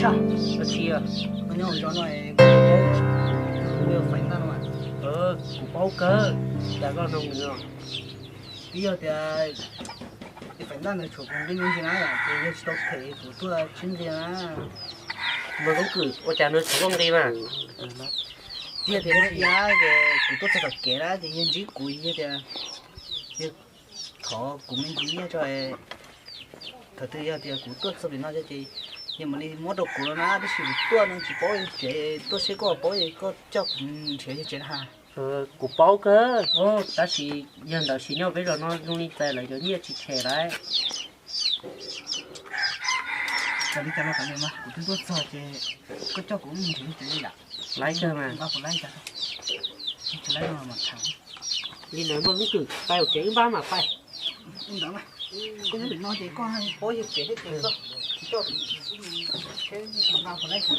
Tsis, koj nyob hauv zos no, kuv feem ntag no. Kuv paub kawg, cas koj nug nws no. Twb yog tias feem ntag nws tshuav kuv nqi me ntsis na, ces yog tsis tau them kuv tuaj tsis nqi na. Mas Koob Kwm, ua cas nws tshuav koj nqi mas? Twb yog tias nws iab ces kuv tuaj txog tom kev na ces yog ntsib kuv yog tias, yog thov kuv me ntsis nyiaj tso. Thaum twg yog tias kuv tuaj txog pem no ces yog mam li muab rau kuv no na, tab sis kuv tuaj no tsis paub yog tsev, tuaj seb koj paub es koj coj kuv nrhiav yog tsev na. Kuv paub kawg, tab sis yog ntawd sis nyob peb zos no zoo li txais lawv cov nyiaj tsis them lawm. Kuv twb tuaj txog ces koj coj kuv nrhiav yog tsev li yam. Laib kawg mas. Nqa kuv laib cas, tsis laib no mas tham. Li ntawd npawg Koob Kwm, pais hauv tsev wb npab mam pais. Ntawd mas, koj nyob pem no ces koj paub yog tsev thiab ces koj coj kuv nqa kuv laib tham.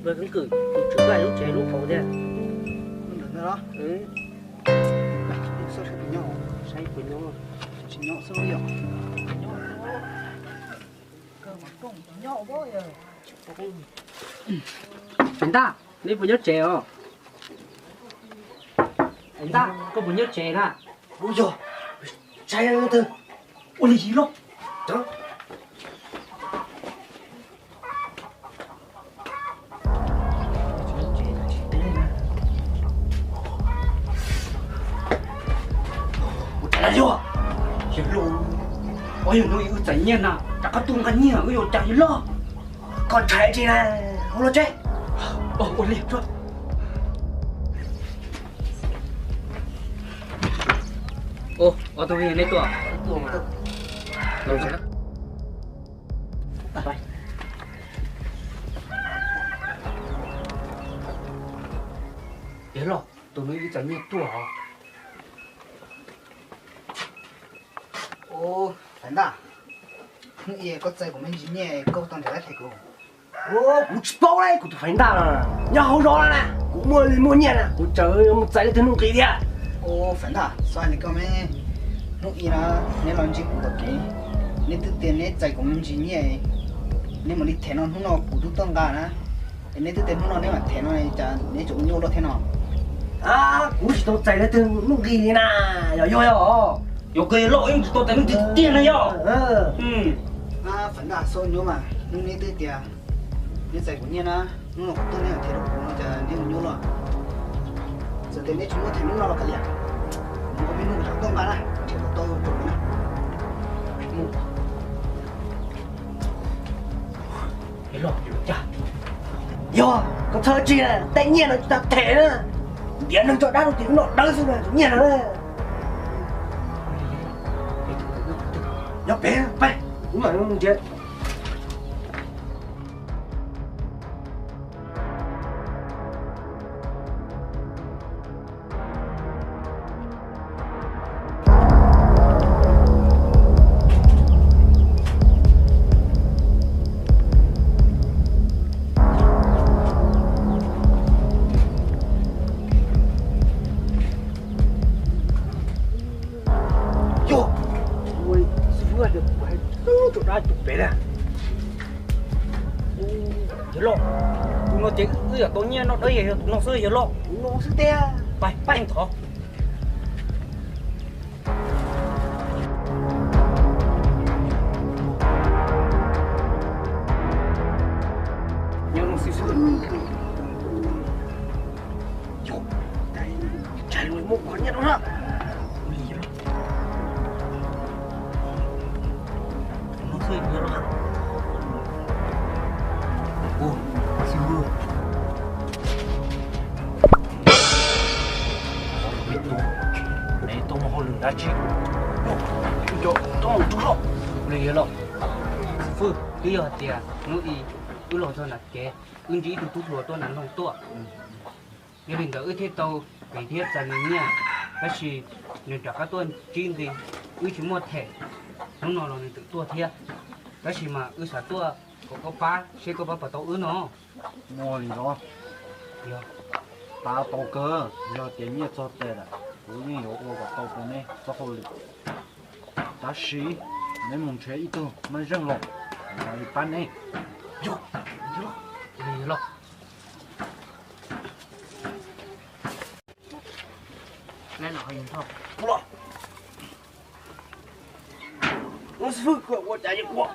Npawg Koob Kwm, kuv tswv koj lub tsev lub hauv thiab. Feem Ntaj, neb puas nyob tsev os? Feem Ntaj, koj puas nyob tsev na? Ua yog, tsaib leej twg, ua li loj. Ua cas lawm yog? Yawg loj, ua yog hnub ib wb txais nyiaj na, rov qab tuaj nqa nyiaj wb yuav cas yawg loj? Koj ntshai tsi na, hu los tsev. Ua li. Ob tug neb tuaj. Yawg loj, tus hnub ib txais nyiaj tuaj os. Feem Ntaj, hnub ib koj txais kuv me ntsis nyiaj koj tau nrhiav laib them kuv. Kuv tsis paub li, kuv tus Feem Ntaj nyob hauv zos na, kuv muaj li muaj nyiaj na kuv tseem mus txais leej twg nuj nqis thiab. Feem Ntaj, xav hais li koj me, hnub ib na neb los ntsib kuv tom kev, neb twb tias neb txais kuv me ntsis nyiaj, neb mam li them no, hnub no kuv twb tuaj nqa na, es neb twb tias hnub no neb mam them no cas neb tseem ua nyuaj luaj thiab no? Kuv tsis tau txais leej twg nuj nqis li na, yog yog yog. Yog koj yawg loj yeej tsis tau txais leej twg tiag na yog. Feem Ntaj, xav nyuaj mas hnub neb twb tias neb txais kuv nyiaj na, hnub no kuv tuaj neb mam them rau kuv no cas neb ua nyuaj luaj. Txawm tias neb tsis muab them hnub no los kav liam, kuv mus ua peb hnub kuv tseem tuaj nqa na, nrhiav kom tau tso kuv na. Yog koj txhob tsi, tej nyiaj no tsis tas them na, ntiav neeg tso dab rau tim lub no dawb xwb na tus nyiaj no. Yog pem peb, kuv mam nrhiav. Yog, xib fwb, kuv hais tub tso dab tus pem na. Yawg loj, tus no ces wb yog tau nyiaj no dawb yog tus no xwb yawg loj. Tus no xwb tiag. Pab pab thov. Nyob no xwb xwb. Yog, tsis muaj qhov nyiaj no na. Ua li no xwb yawg loj. Ua, xib fwb, neb tuaj muaj hauj lwm dab tsi? Tuaj mus rub loj. Ua li yawg loj. Xib fwb, twb yog hais tias hnub ib wb los txog nram kev, wb ntsib ib tug tub hluas tuaj nram nroog tuaj. Yog li ntawd wb thiaj tau pem thiab txais nws nyiaj, tab sis nws rov qab tuaj ntsib nti, wb tsis muaj them, hnub no los nws twb tuaj thiab. Tab sis mas wb xav tuaj Kom koj pab seb koj pab puas tau wb no. Muaj li los? Yog, pab tau kawg, yog tias nyiaj txog tas lawm kuv yeej yuav ua kom tau rau neb txoj hauj lwm. Tab sis neb mus nrhiav ib tug maj zeej los, kuv mam li pab neb. Yog, yog los. Los, xib fwb, koj ua cas yeej ua.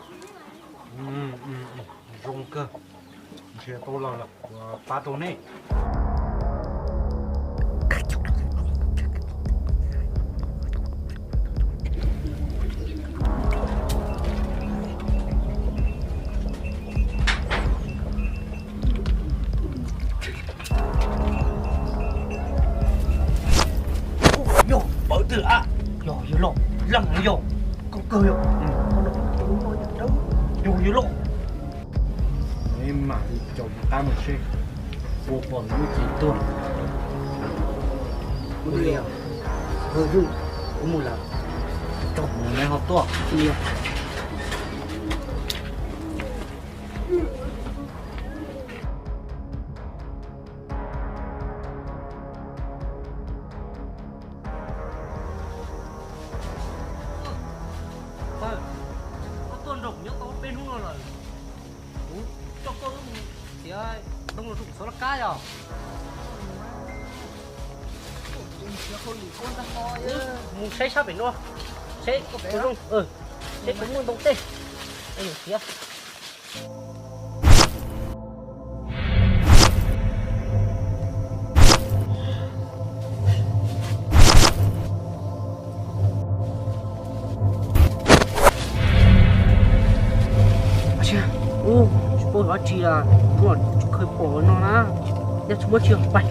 Zoo kawg, nrhiav tau los lawm, kuv pab tau nej. Yog pawv twg a? Yog yawg loj, leej yog koj kawg yog. Yog yawg loj. Mam li caum qab mus seb puas pom lub txiv tuag. Kuv li, kuv mus lawm, tau mus neb ho tuaj. Koj tuaj nrog kuv nyob tau peb hnub no lawm, kuv coj koj wb mus txiav ntoo los rau kuv xov laj kab yom. Mus saib sab pem no, seb puas zoo, seb puas muaj ntoo tej. Txiav. Ub, tsis paub dab tsi, tsis kheev pom no na. Yog tsis muaj tsi pais.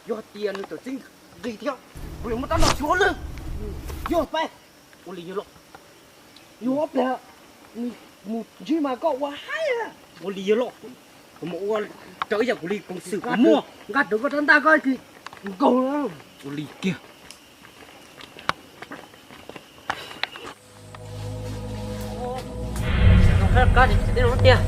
Yog tias nws txawm txeeb nqi thiab, kuv yuav muab rab no xyuas lwj. Yog pais. Ua li yawg loj, yog ob pliag mus ntsib mas koj ua haib. Ua li yawg loj, kuv mus ua raws ib yam kuv li peev xwm kuv muaj, nqa rawv koj rab ntaj koj nkaug. Ua li kiag. Kab tiag.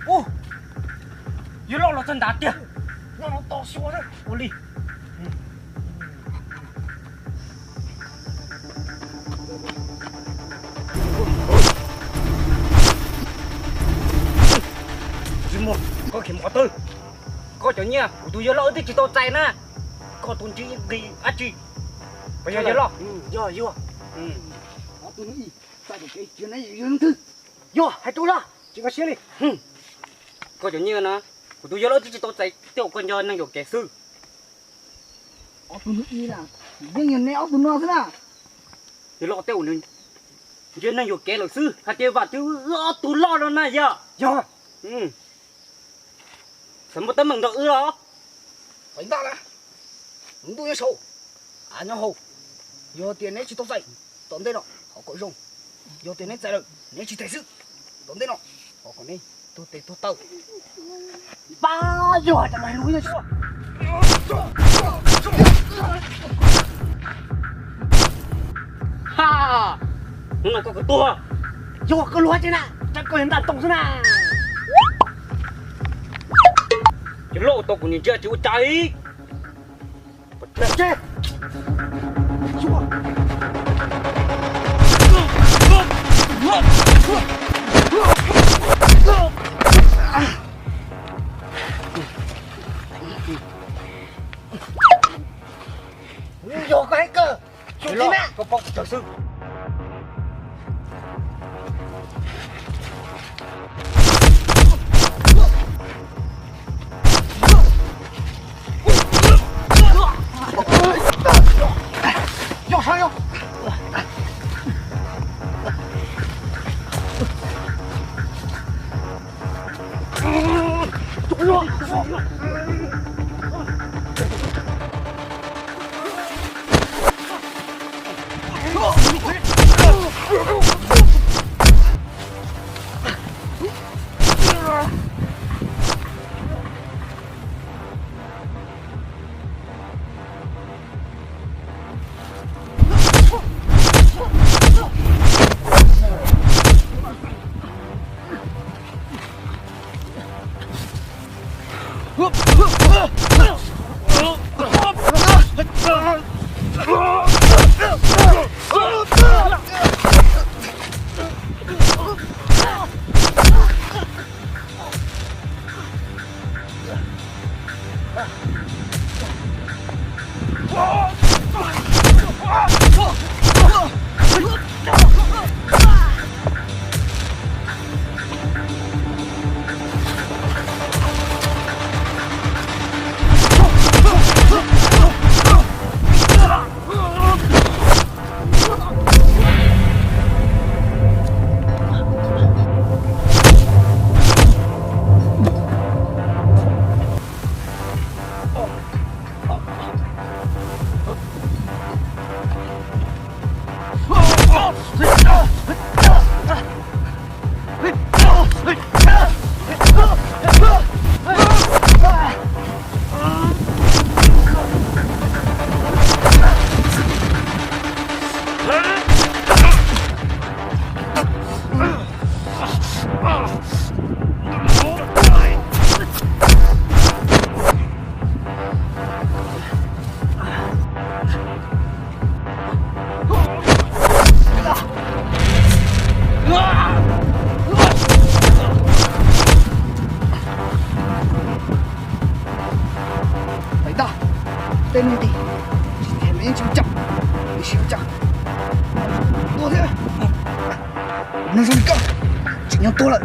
Ub, yawg loj los txog nrad tiag. Nyob no tos xyuas ua li. Koj khev mov tawg, koj cov nyiaj kuv tus yawg loj wb twb tsis tau txais na. Koj tus ntsib ib nqi dab tsi? Puas yog yawg loj? Yog, yog. Yog, hais rau zaj, tsis kho siab li. Koj cov nyiaj na, kuv tus yawg loj twb tsis tau txais, tej zaum koj nco neeg yuam kev xwb. Ob tug no, yeej yog neb ob tug no xwb na. Yawg loj tej zaum nws nco neeg yuam kev lawm xwb, hais tias vam twb wb ob tug loj no na yog. Yog. Xav muaj teeb meem nrog wb los? Pais ntag na, ntuj nyob saud, av nyob hauv. Yog tias neb tsis tau txais, tom ntej no ho kom zoo. Yog tias neb txais lawm, neb tsis txais xwb, tom ntej no ho kom neb tuag tes tuag taw. Pab yog hais tias mas lus. Ha, hnub no koj kawg tuag. Yog koj lus hais tiag na, tsam koj yog ntaj toog xwb na. Yawg loj ua tau kuv niam ntsia tsis ua cas li. Yog koj hais kawg, xyov li na. Koj paub kuv tsawg xwb. Yog saib yog. Pais ntag, tej neeg tid, tsis tias nws yeej tsis ua cas, nws tsis ua cas. Tuag thiab. Neeg zoo li koj, tseem nyob tuag lawm.